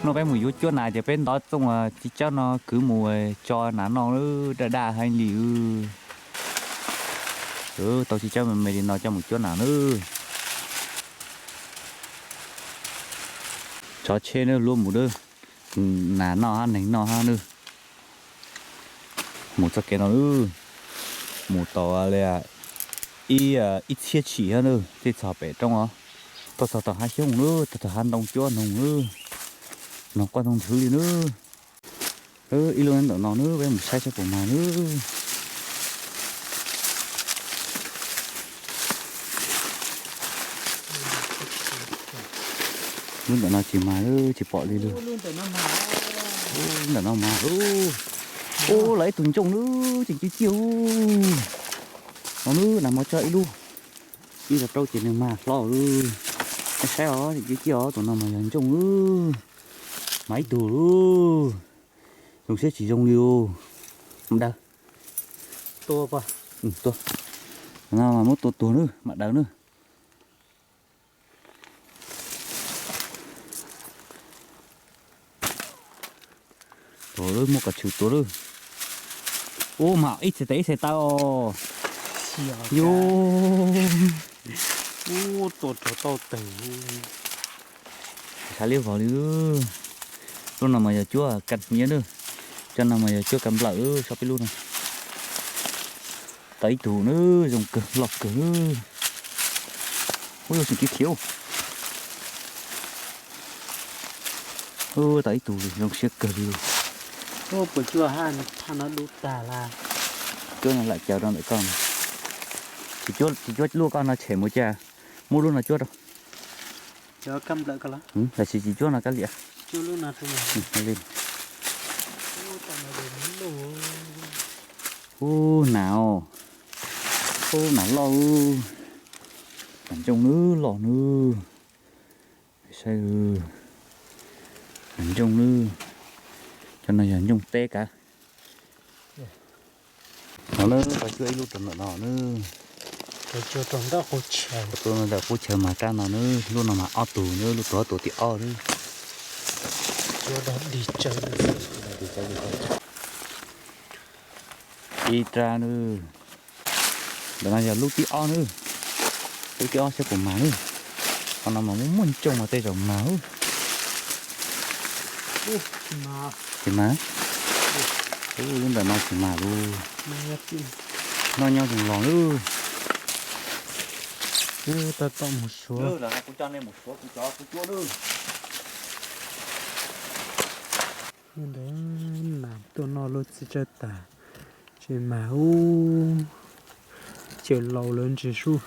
No peb mus yuav cuab nas ces peb ntov txooj txiv tsawb no kwv mus tso nas noj, daj daj heev li. Tau txiv tsawb me me li no coj mus cuab nas nawb. Tso tsheb nawb, luag mus nawb, nas noj hab neeg noj hab nawb. Mus txoj kev no nawb, mus tau li ib txhiab tshim hab nawb, thiaj txog pem roob os. Tuaj txog tom hav xyoob nawb, tuaj txog hav ntoo cuab noog nawb, noog quaj ntoo nthwv li nawb. Ib lub ntawm no nawb, peb mus saib saib puas mag nawb. Lub ntawm no tsis mag lawm, tsis pom li lawm. Ub, ntawm no mag. Ub, lawv ib tug ntsooj nawb, tseem ciaj ciaj ub. No nawb, nas mos tso ib lub, ib los rau ces nws mag hlo lawm. Nej saib os, tseem ciaj ciaj os, tus no mas yog ntsooj nawb. Mag ib tug lawm. Zoo siab tsis zoo li os. Mam daws. Tua, no mas muab tua tuag nawb, mam daws nawb. Tua lawm, muab kos tshwm tua lawm. Ub, mag ib txhais tes ib txhais taw os. Yus, tua rov tau teg. Sab liab vog li. Lub no mas yog cuab kab hniav nawb. Cov no mas yog cuab kab nplawm, sob peb lub no. Tau ib tug nawb, zoo kawg, loj kawg. Ub, zoo seem khiv khiv. Ub, tau ib tug zoo siab kawg li. Puas cuab hab, thaj no dub tag lawm. Cuab no lam caws rau ntawm koj. Tsis cuab lub koj no tshem mus cas, muab lub no cuab rau. Tab sis tsis cuab no kab liam. Ub, nas os. Ub, nas loj. Nas ntsooj nawb, loj nawb. Saib, nas ntsooj nawb. Cov no yog ntsooj teb kav. No nawb, tau cuab ib lub rau ntawm no nawb. Tau cuab rau ntawm qub chaw mas rab no nawb, lub no mas ob tug nawb, lub tug ob tug tib ob nawb. Ib rab nawb. Ntawm no yog lub tib ob nawb. Lub tib ob saib puas mag nawb. Qhov no mas muaj muaj ntsooj mas tej zaum mag ub. Tsis mag. Lub ntawm no tsis mag lawm. Noj nyob zoo los nawb. Tab tom mus suav. Ntawd nas tuaj noj lub txiv tsawb tas, tsis mag ub, ces laus lawm ntsis sub.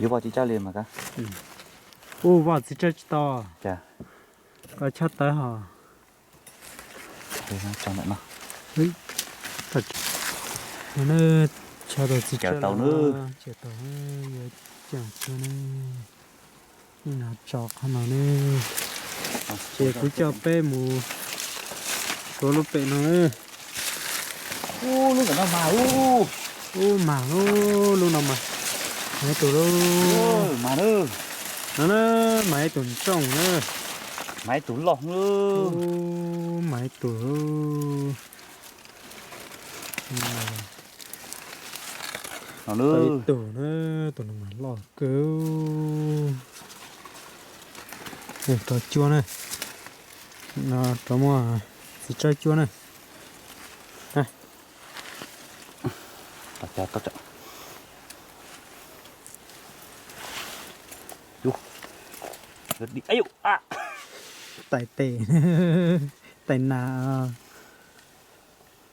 Yuav vaj txiv tsawb li mas kab. Ub, vaj txiv tsawb tsis tau. Koj chob tawv hos. Chob tau txiv tsawb tau, yuav coj tuaj ne. Ib no tso qhov no ne. Ces kuv coj peb mus suav lub pem no. Ub, lub ntawm no mas ub. Ub, mag lub, lub no mas. Mag ib tug lub. Mag lub. No na, mag ib tug ntsooj na. Mag ib tug loj lub. Ub, mag ib tug lub. Tau ib tug na, tus no mas loj kawg. Rau cuab na. No rau muaj txiv tsawb cuab na. Tais tes, tais nas.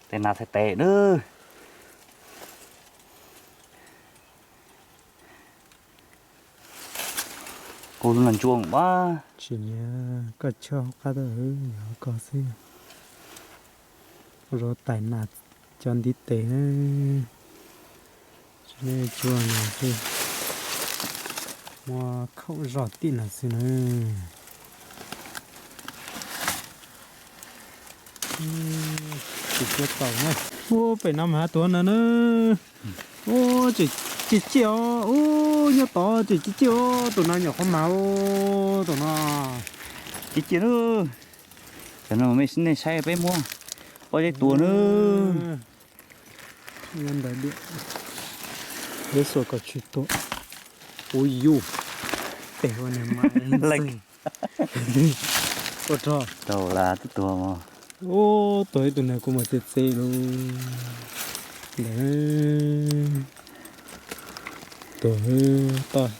Tes nas txhais tes nawb. Kuv lub no ntsuab mas. Tsis nyiam koj chob qab tau, yog koj xwb. Ua rau tais nas cov ntiv tes. Tsis ne, tsuag no xwb. Muab khaum zog tim no xwb na. Tsis tau na. Ub, pem no mas tuav no na. Ub, tseem ciaj ciaj os. Ub, nyob tod tseem ciaj ciaj os. Tus no nyuam qhuav mas ub, tus no ciaj ciaj nawb. No nej saib peb muab ob teg tua nawb. Ntawd diam, peb xuas kom tsis tua. Ua yus, tes ua niag mas leej. Ua rog. Tau las twb tuag mog. Ub, tuag ib tug niag kua muag txev txev lauj. Ntawd tuag toj,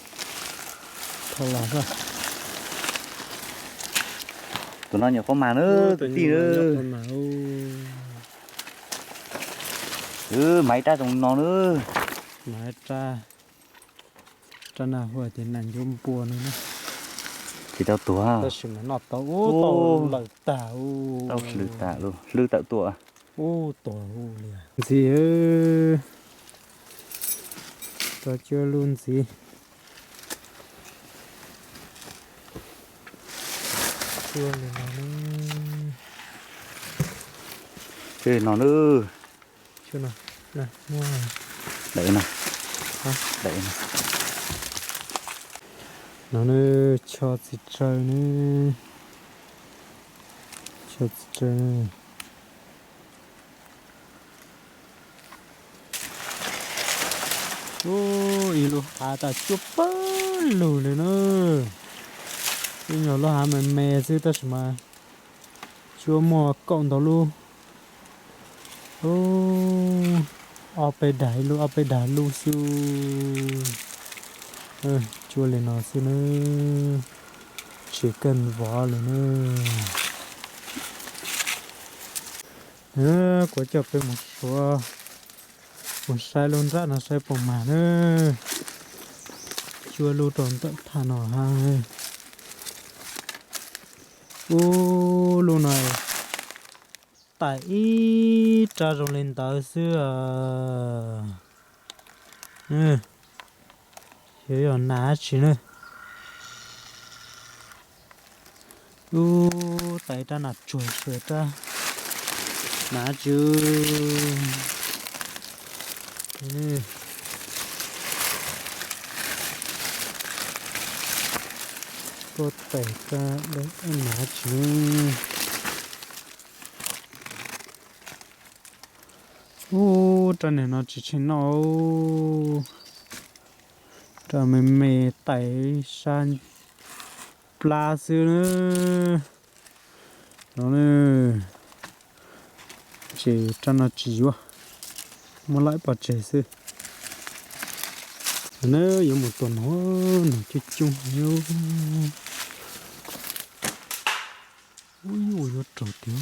tho las xwb. Tus no nyuam qhuav mag na, tus tij na. Mas ib rab zoo no na. Mas ib rab, rab na hu tias nas ncuab npua no na. Tsis tau tuag. Tab sis mas noj tau, ub, tau lawm tag, ub. Tau hlwv tag, hlwv tawm tuaj. Ub, tuag ub li. Ntxiv, tau cuaj lub ntxiv. Cuaj li no na. Cuaj li no na. Daim no, daim no. No na, cho txiv tsawb na. Cho txiv tsawb na. Ub, ib lub hav tas cuaj pawg lug li na. Ib nyuag lub hav me me xwb tab sis mas cuaj muaj kaum ntau lub. Ub, ob peb dag ib lub, ob peb dag lub xwb. Cuaj li no xwb na. Tsis kawg vov li na. Kuv coj peb mus suav, mus saib lub nrab no saib puas mag na. Cuaj lub rau ntawm thaj no ha. Ub, lub no tais ib rab zoo li ntawd xwb. Xyov yog nas dab tsi na. Ub, tais ib rab nas tsuag xwb, rab nas dab tsi. Tuaj tais rab nas dab tsi. Ub, rab niag no tsis tsheej noj. Rab me me tais sab plab xwb na. No na, ces rab no tsis yuav, muab lawm pov tseg xwb. Na yuav mus tua noog, noog coob coob. Ub, yuav raug tiag.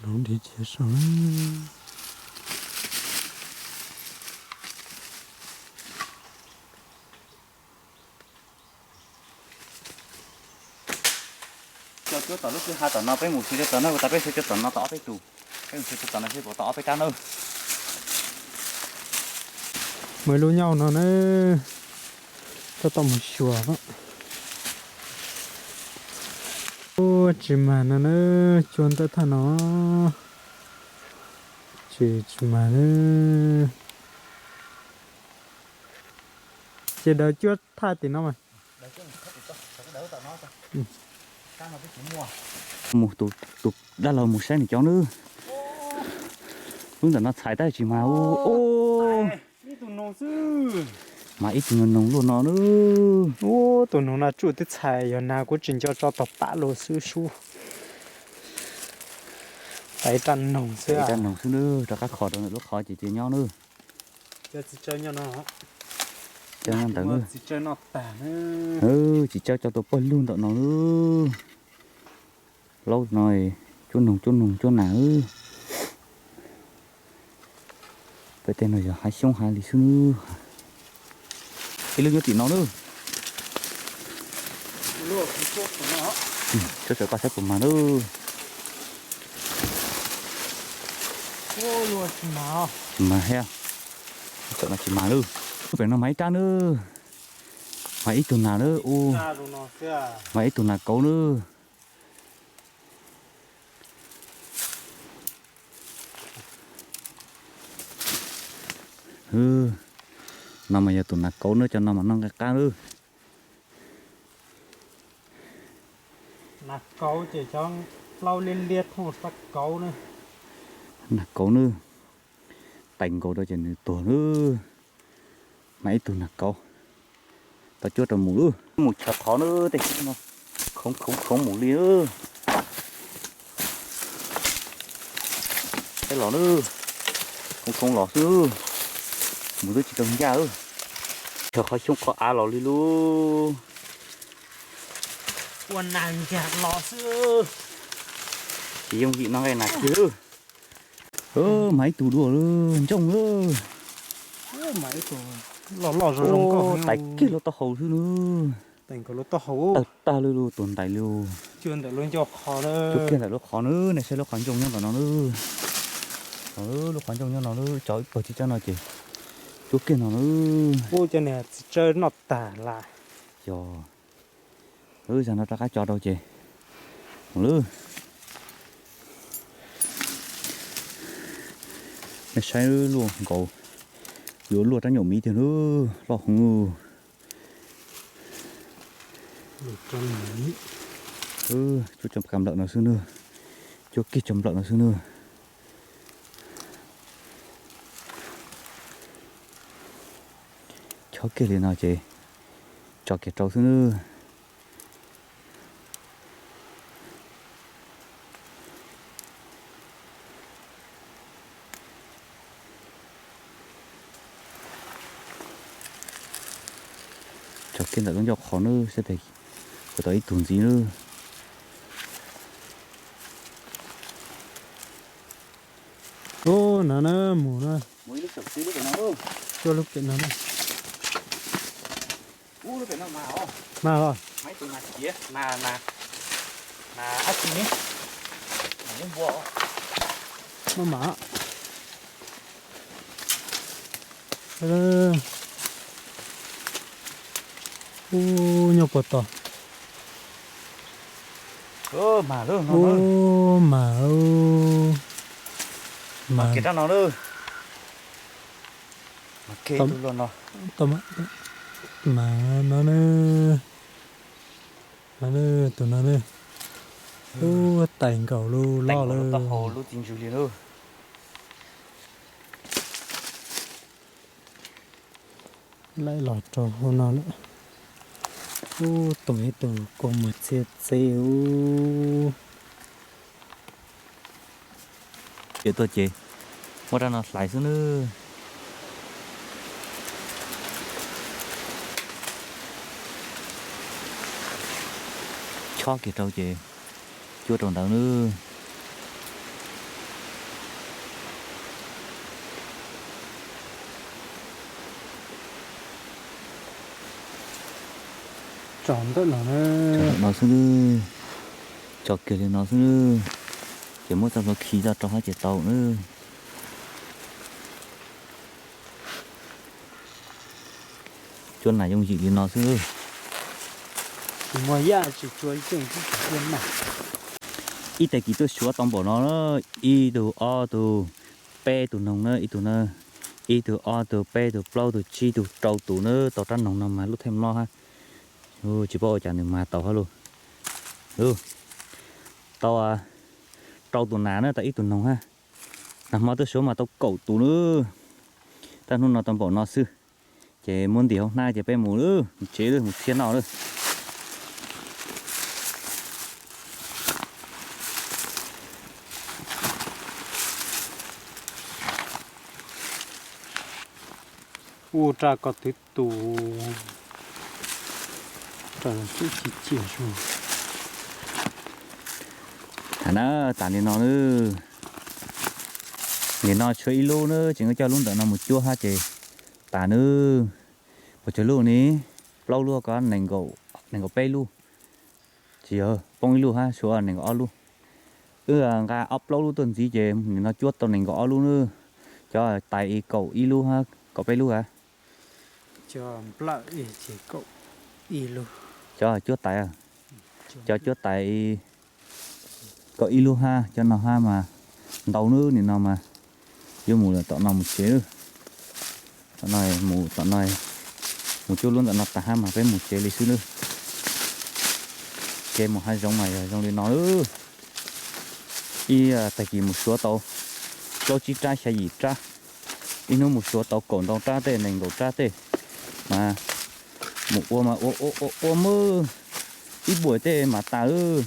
Lub nrhiav cia saum. Cov cuab tom lub kwj ha tom no peb mus xyuas cov tom no, ua tas peb xyuas cov tom no tau ob peb tus. Peb mus xyuas cov tom no seb puas tau ob peb rab na. Muaj ib lub nyob no na, tab tom mus xyuas. Ub, tsis mag no na, cuab ntawm thaj no. Tsis, tsis mag na. Ces daws cuab thaj tim no mas. Mus tus, tus dab laug mus saib nws cov nawb. Lub ntawm no txhais tab tsis mag. Ub, mas ib tug noog luaj no nawb. Ub, tus noog no tsuj twb txhais, yog nag kuv tsis nco tso tog pam los xwb sub. Tais rab noog xwb, rab noog xwb nawb, rov qab kho rau ntawm lub qhov ces cia nyob nawb. Cov ntawd, txiv tsawb coj tua pawg lug ntawm no nawb. Laub no, cuab noog, cuab noog, cuab nas. Pem tej no yog hav xyoob hav li xwb nawb. Ib lub nyob tim no nawb. Tsuab tawm koj saib puas mag nawb. Tsis mag thiab. Tawm no tsis mag nawb. Pem no mag ib rab nawb. Mag ib tug nas nawb. Mag ib tug nas kauv nawb. Ub, no mas yog tus nas kauv na, cov no mas noj nqaij qab lawm. Nas kauv ces cov plaub liab liab thooj sab kauv na. Nas kauv na, tais nkaus rau ces nws tuag lawm. Mas ib tug nas kauv, tau cuab rau mus lawm. Mus chaws qhov na, tej xyoob no khoov khoov khoov mus li lawm. Peb los lawm, khoov khoov los xwb, mus twb tsis tau ncaj lawm. Chaws qhov xyoob qhov av los li lawm. Ua nas nkag los xwb. Tsis yooj yim noj nqaij nas kiag lawm. Mas ib tug dua lawm, ntsooj lawm. Loj loj zoo zoo nkauj, tais kiag lub taub hau xwb na. Tawg tag li lawm, tuag ntais li lawm. Cuab kiag ntawm lub qhov na, nej saib lub qhov ntsooj nyob ntawm no na. Lub qhov ntsooj nyob no na, tso ib pawg tib tsob no ces cuab kiag no na. Ub, cov niag txiv tsawb noj tag lawm. Yog, lub zag no rov qab tso rau ces mus lawm. Nej saib luaj nkaus, yuav luaj rab nyuam miv tiag na, loj heev. Cuab cov nplawm no xwb na, cuab kiag cov nplawm no xwb na. Chob kiag li no ces tso kiag rau xwb na. Tso kiag ntawm lub ncauj qhov na, saib tes kuv tau ib tug ntxiv na. Ub, no na, mus na. Cuab lub pem no na. Mas os. Maj mam. Ub, nyob puag tod. Ub, mas, mas, mas, mas no na, tus no na. Ub, tais nkaus lub, loj lawm. Laim los rau hauv no lawm. Ub, tus ib tug kua muag txiab txeb ub. Ces tuaj ces muab rab no hlais xwb nawb. Chob kiag rau ces cuab rau ntawd nawb. Tso ntawm no xwb nawb. Tso kiag li no xwb nawb. Ces muab txoj hlua khi tso rau hauv ces tau nawb. Cuab nas yooj yim li no xwb. Ib tag kis tuaj suav tau npaum no, ib tug ob tug peb tug noog na, ib tug na, ib tug ob tug peb tug plaub tug tsib tug rau tus na, tau rab noog no mas lub theej mlob hab. Tsis paub ua cas nws mas tau hab lauj. Tau rau tus nas na, tau ib tug noog hab. Nag hmo tuaj suav mas tau kaum tus na. Tab hnub no tau npaum no xwb. Ces muab ntim hauv hnab ces peb mus lawm, mus tsev lawm, mus txhiab noj lawm. Ua raj ko twv tus, raj no tseem ci ciaj zog. Thaum na, tas li no nawb. Nim no tshuav ib lub na, tseem yuav coj lub ntawm no mus cuab hab ces tas nawb. Puas tsawg lub ne? Plaub lub ko, nees nkaum peb lub. Tsis yog, poob ib lub hab, tshuav nees nkaum ob lub. Wb nqa ob plaub lub tuaj ntxiv ces nim no cuab tau nees nkaum ob lub nawb. Cov tais kaum ib lub hab, kaum peb lub a. Cov cuab tais, cov cuab tais kaum ib lub hab, cov no hab mas ntau nawb, nim no mas yuav mus lawm tom no mus tsev lawm. Mus tom no, mus cuab lub ntawm no tag hab mas peb mus tsev li xwb nawb. Kev mus hav zoov mas yog zoo li no lawm. Ib tag kis mus suav tau plaub tsib rab xya yim rab, ib hnub mus suav tau kaum ntau rab tej nees nkaum rab tej, mas mus ua mas ua ua ua ua muab ib puas tej mas tas lawm,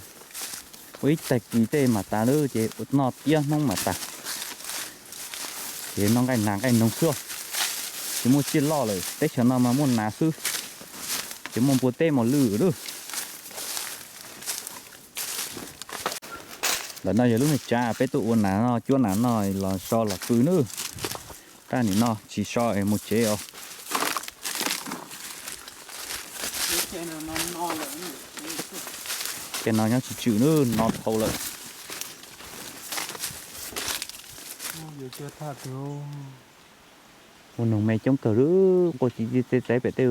ua ib tag kis tej mas tas lawm ces noj tiab hnub mas tas. Ces noj nqaij nas nqaij noog xwb, tsis muaj tsiaj loj lawm, teb chaws no mas muaj nas xwb, tsis muaj npua teb mos lwj lawm. Ntawm no yog lub me tsav peb tuaj ua nas no, cuab nas no los so los pw nawb. Rab nim no tsis so es mus tsev os. Tej no nyob tsis tswm nawb, no dhau lawm. Ua noog me coob kawg li, nquag ci ci txev txev pem tej.